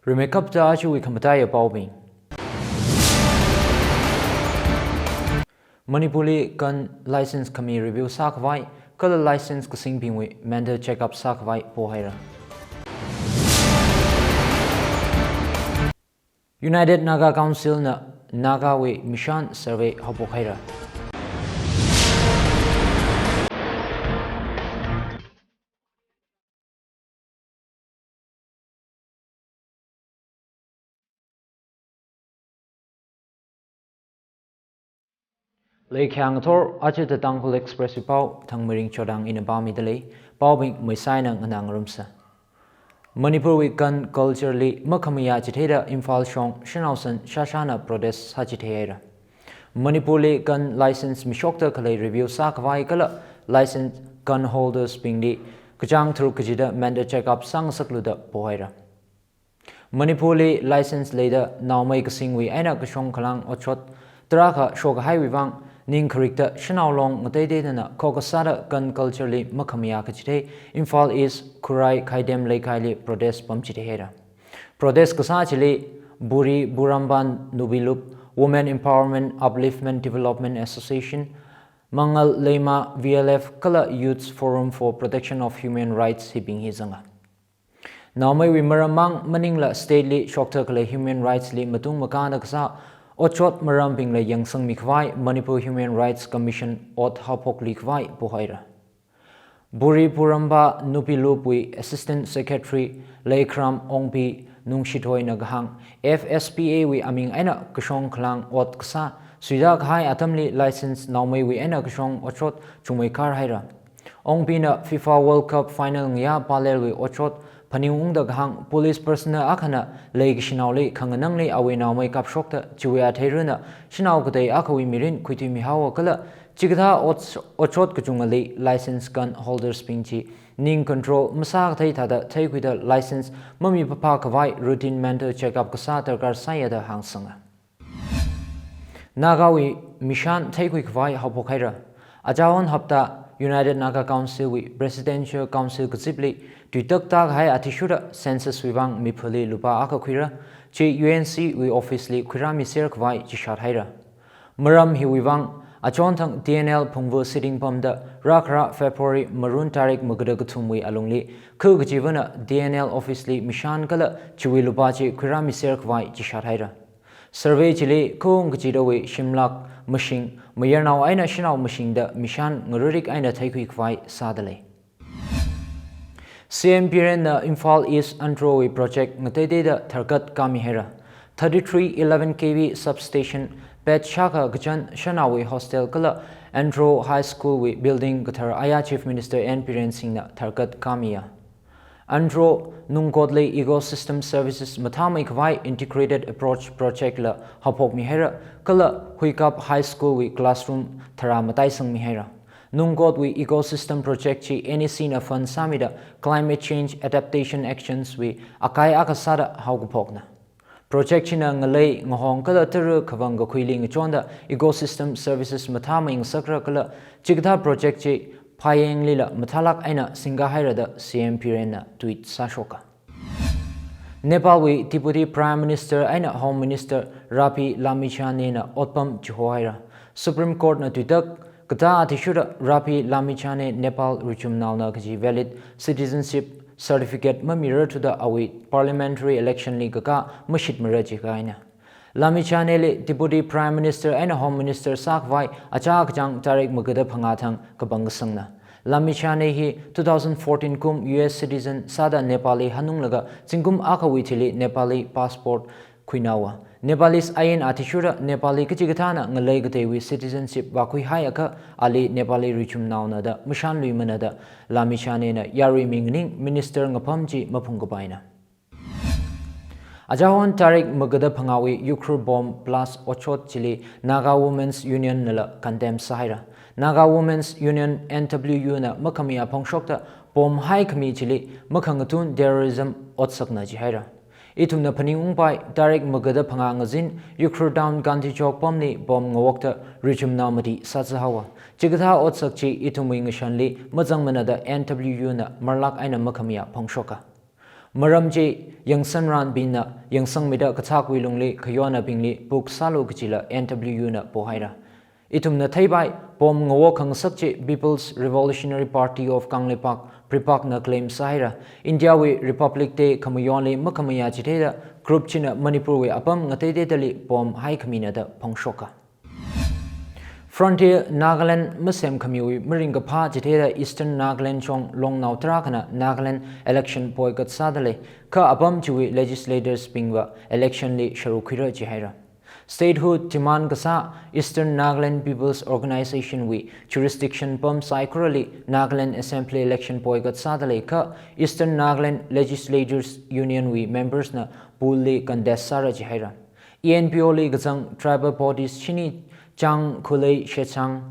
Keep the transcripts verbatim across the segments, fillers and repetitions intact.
Rimeikapta ajawui khamataiya paobing. Manipurli gun license khami review sākhavai, kala license kasingbingwui mental check-up sākhavai pohaira. United Naga Council na Nagawui mishan survey haophok haira. Leikhayang ngathor, aja The Tangkhul Express wui pao Thangmeiring Chodang ina pāmidalei, paobing maisaina nganā ngarumsa. Manipurwui gun culture li makhamayā chitheida Imphal shong shanaosan shāshāna protest sāchithei haira. Manipurli gun license mishokta khalei review sākhavai kala license gun holders bingli kachāng tharuk kachida mental check-up sāngasaklu da pohaira. Manipurli license leida naomei kasingwui eina kashong khalang otshot tarākha shokahaiwui vang, ning kharikta shanao long ngateitheidana khokha sāda gun culture li makhamayā kachithei Imphal East Khurai Khaidem Leikaili protest pamchithei haira. Protest kasā chili Buri Buramba Nupi Loop, Women Empowerment Upliftment Development Association, Mangal Leima V L F kala Youth Forum for Protection of Human Rights hibing hi zanga. Naomeiwui maram mang maningla state li shokta khalei human rights li matung makāna kasā otshot marambingla yangsangmi khavai Manipur Human Rights Commission ot haophokli khavai pohaira. Buri Buramba Nupi Loop wui Assistant Secretary Leikharam Ongpi Nungshithoina kahāng, F S P A wui aming eina kashong khalang ot kasā suida kahai atamli license naomeiwui eina kashong otshot chungmeikhar haira. Ongpina FIFA World Cup final ngayā palelwui otshot phaningungda kahāng, police personnel akhana leikashinaoli khanganangli awui naomei kapshokta chiwui atheirana shanao katei akhawui mirin khuithuimi haowa kala chikathā ot-, otshot kachungali license gun holders bing chi ning control masākathei thāda theikhuida license mamiphāphā khavai routine mental check-up kasā darkar sāya da hāngsanga. Nagawui mishan theikhui khavai haophok haira. Achāhon hapta United Naga Council wui Presidential Council kazipli tuitakta kahai athishurda census wui vang miphali lupā akha khuira, chi U N C wui office li khuirāmiser khavai chishat haira. Maram hiwui vang, achonthang T N L Phungvu sitting pamda rākhara February Marun tarik magada kathumwui alungli khu kachivana T N L office li mishan kala chiwui lupā chi khuirāmiser khavai chishat haira. Survey chili khung kachidawui shimlak mashing, mayarnao eina shanao mashingda mishan ngararik eina theikhui khavai sādalei. C M Birenna Imphal East Andro wui project ngateiteida tharkat kāmi haira. Thirty-three eleven K V substation, bed shākha kachan shanaowui hostel kala Andro High School wui building kathar aya Chief Minister N Biren Singhna tharkat kāmiya. Andro Nungkotli Ecosystem Services mathāmei khavai Integrated Approach Project la haophokmi haira, kala Huikap High School wui classroom tharā mataisangmi haira. Nungkotwui Ecosystem Project chi N E C na fund sāmida Climate Change Adaptation Actions wui akai akha sāda haokaphokna. Project china ngalei, ngahong kala tara khavang kakhuili ngachonda ecosystem services mathāmei ngasakra kala chikathā project chi phayenglila mathālak eina singkahaira da C M Birenna tweet sāshoka. Nepalwui Deputy Prime Minister eina Home Minister Rabi Lamichhanena otpam chiho haira. Supreme Court na tuitak katā athishurda Rabi Lamichhane Nepal richumnaona kaji valid citizenship certificate mamirarthuda awui parliamentary election li kakā mashitmara jikahaina. Lamichhaneli Deputy Prime Minister eina Home Minister sākhavai achā kachāng tarik magada phangā thang kapangkasangna. Lamichhane hi two thousand fourteen kum U S citizen sāda Nepalli hanunglaga zingkum akhawui thili Nepalli passport khuinaowa. Nepalese ain athishurda Nepalli kachikathāna ngalei kateiwui citizenship vākhuihaiakha ali Nepalli richumnaona da mashanluimana da Lamichhanena yaruimi nganing minister ngapam chi maphungkapaina. Achāhon tarik magada phangāwui Ukhrul bomb blast otshot chili Naga Women's Union nala condemn sāhaira. Naga Women's Union, N W U na makhamayā phongshokta bomb haikhami chili makhangatun terrorism otsakna jihaira. Ithumna phaningungpai, tarik magada phangā ngazin Ukhrul Town Gandhi Chowk pamli bomb ngawokta richumnao mati sāzahaowa. Chikathā otsak chi ithumwui ngashanli mazangmana da N W U na marlak eina makhamayā phongshoka. Maram chi yangsanranbingna yangsangmida kathākwui lungli khayonnaobingli puk sālu kajila N W U na pohaira. Ithumna theipai, pom ngawo khangasak chi People's Revolutionary Party of Kangleipak, PREPAK na claim sāhaira. India wui Republic Day khamayonli makhamayā chitheida group china Manipur wui apam ngateiteidali pom haikhamina da phongshoka. Frontier Nagaland masemkhamiwui maringkaphā chitheida Eastern Nagaland shong longnao tarākhana Nagaland election boycott sāda lei, kha apam chiwui legislators bingva election li sharuk khuira jihaira. Statehood demand kasā Eastern Nagaland People's Organization wui jurisdiction pam saikorali Nagaland Assembly election boycott sāda lei, kha Eastern Nagaland Legislators Union wui members na poll li contest sāra jihaira. E N P O li kazang tribal bodies shini Chang Khulei Shechang,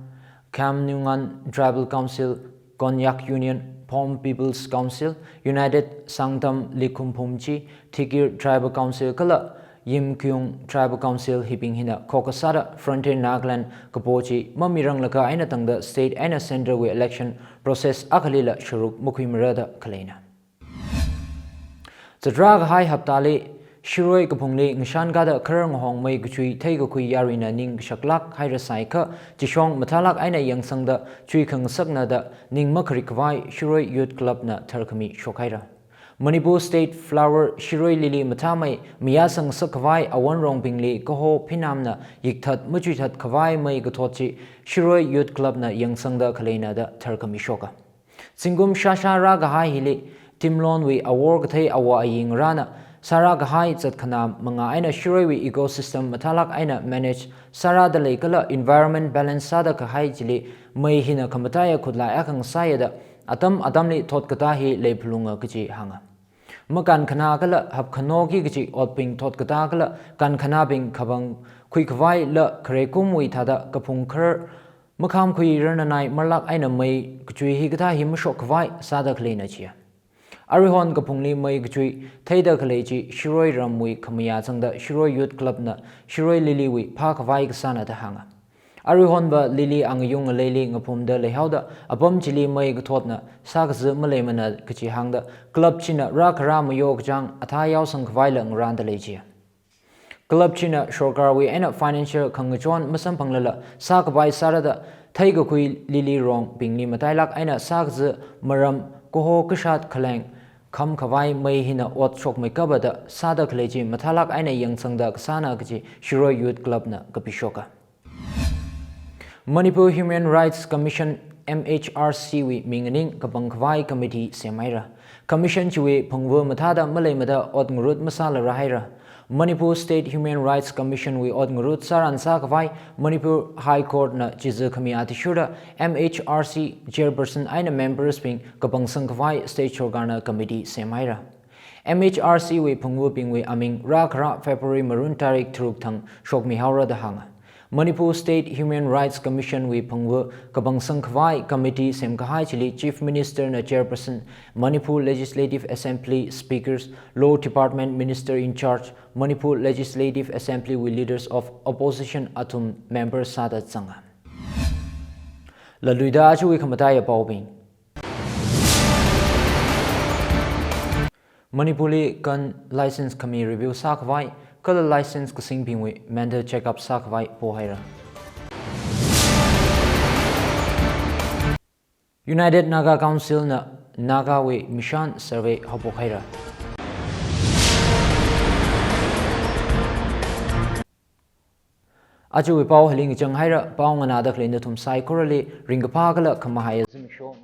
Khamnungan Tribal Council, Konyak Union, Phom People's Council, United Sangtam Likhum Phumchi, Thikir Tribal Council kala Yimkhiung Tribal Council hibing hina khokha sāda Frontier Nagaland kapo chi mamiranglaga eina tangda state eina centre wui election process akhalila sharuk makhuimara da khaleina. Zatrā kahai haptali Shirui kaphungli ngashan kada kharar ngahong mei kachui theikakhui yarina ning kashaklāk haira saiakha, chishong mathālāk eina yangsangda chui khangasakna da ning makharik khavai Shirui Youth Club na tharkhami shokhaira. Manipur State Flower Shirui Lily mathāmei mayāsang ngasak khavai Awanrongbingli kaho phinamna yikthat machuithat khavai mei kathot chi Shirui Youth Club na yangsangda khaleina da tharkhami shoka. Zingkum shāshā rākahai hili, Timlonwui awor kathei awa ayi ngarāna sārā kahai zatkhanā mangā eina Shiruiwui ecosystem mathālāk eina manage sārāda lei kala environment balance sāda kahai chili mei hina khamataiya khutlai akha ngasāya da atam atamli thot katā hi leiphalunga kaji hānga. Makankhanā kala hapkhanoki kaji otbing thot katā kala kankhanābing khabang khuikhavaila khareikumwui thāda kaphung kharar makhamkhui rananai marlāk eina mei kachui hikathā hi mashok khavai sāda khaleina chiya. Aruihon kaphungli mei kachui theida khalei chi Shirui ramwui khamayā zangda Shirui Youth Club na Shirui Lily wui phākhavai kasāna da hānga. Aruihonva Lily angayung ngaleili ngaphumda leihaoda apam chili mei kathotna sākazi maleimana kaji hāngda club china rākharā mayo kachāng athā yaosang khavaila ngarānda lei chiya. Club china sorkarwui eina financial khangachon masamphanglala sākhavai sārada theikakhui Lily rongbingli matailāk eina sākazi maram kaho kashat khaleng kham khavai mei hina ot shokmeikapa da sāda khalei chi mathālāk eina yangsangda kasāna kaji Shirui Youth Club na kapishoka. Manipur Human Rights Commission, M H R C wui minganing kapang khavai committee semhaira. Commission chiwui phungva mathāda maleimada ot ngarut masāla rāhaira. Manipur State Human Rights Commission wui ot ngarut sāran sākhavai Manipur High Court na chizi khami athishurda M H R C chairperson eina members bing kapangsang khavai state sorkarna committee semhaira. M H R C wui phungvabingwui aming rākharā February marun tarik tharuk thang shokmihaora da hānga. Manipur State Human Rights Commission wui phungva kapangsang khavai committee semkahai chili Chief Minister na chairperson, Manipur Legislative Assembly speakers, Law Department Minister in charge, Manipur Legislative Assembly wui leaders of opposition athum members sāda zanga. Laluida achuwui khamataiya paobing. Manipurli gun license khami review sākhavai kala license kasingbingwui mental check-up sākhavai pohaira. United Naga Council na Nagawui mishan survey haophokhaira. Achuwui pao hili ngachang haira, pao nganāda khalei nathum saikorali ringkaphā kala khamahai zimiksho